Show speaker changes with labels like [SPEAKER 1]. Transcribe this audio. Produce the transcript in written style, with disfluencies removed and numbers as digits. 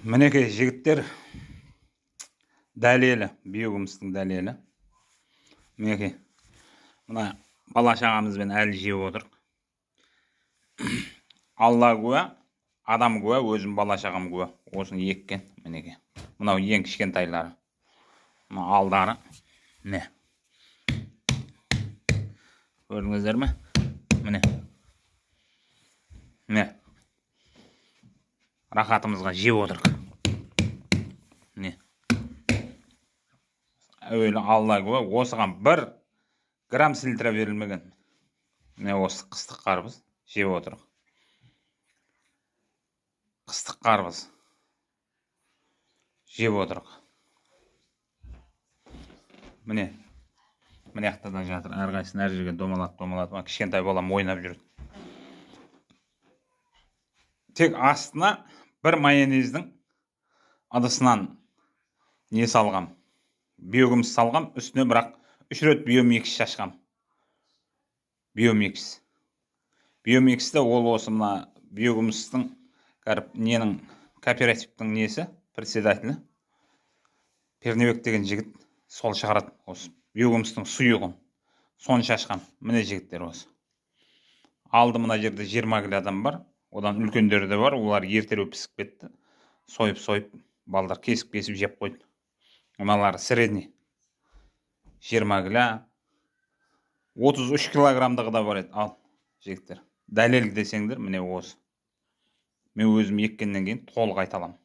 [SPEAKER 1] Мінекей, жігіттер, дәлелі, биогумустың дәлелі. Мінекей, мына бала шағамызбен әлі жеп отырық. Алла куә, адам куә, өзім бала шағам куә. Осыны еккен, мінекей. Мынау ең кішкентайлары. Мына алдары. Міне. Көрдіңіздер ме? Міне. Міне. Рахатымызға жеп отырық. Міне. Әуелі Алла куә, осыған 1 грамм селитра берілмеген. Міне, осы қыстық қарбыз жеп отырық. Қыстық қарбыз жеп отырық. Міне, мына жақта да жатыр. Әрқайсысын әр жерге домалатып домалатып, кішкентай балам ойнап жүреді. Тек астына бір майонездің ыдысынан не салғам, биогумус салғам, үстіне бірақ 3 рет биомикс шашқам. Биомикс. Биомиксте ол осы мына биогумустың ненің кооперативтің несі, председателі Пернебек деген жігіт, сол шығарады осы биогумустың сұйығын. Соны шашқам. Міне, жігіттер, осы. Алды мына жерде 20 килодан бар. Одан үлкендері де бар. Олар ертереу пісіп кетті. Сойып-сойып балдар кесіп-кесіп жеп қойды. Мыналары средний. 20 кило. 33 килограммдығы да бар еді. Ал, жігіттер, дәлел десеңдер, міне осы. Мен өзім еккеннен кейін толық айта аламын.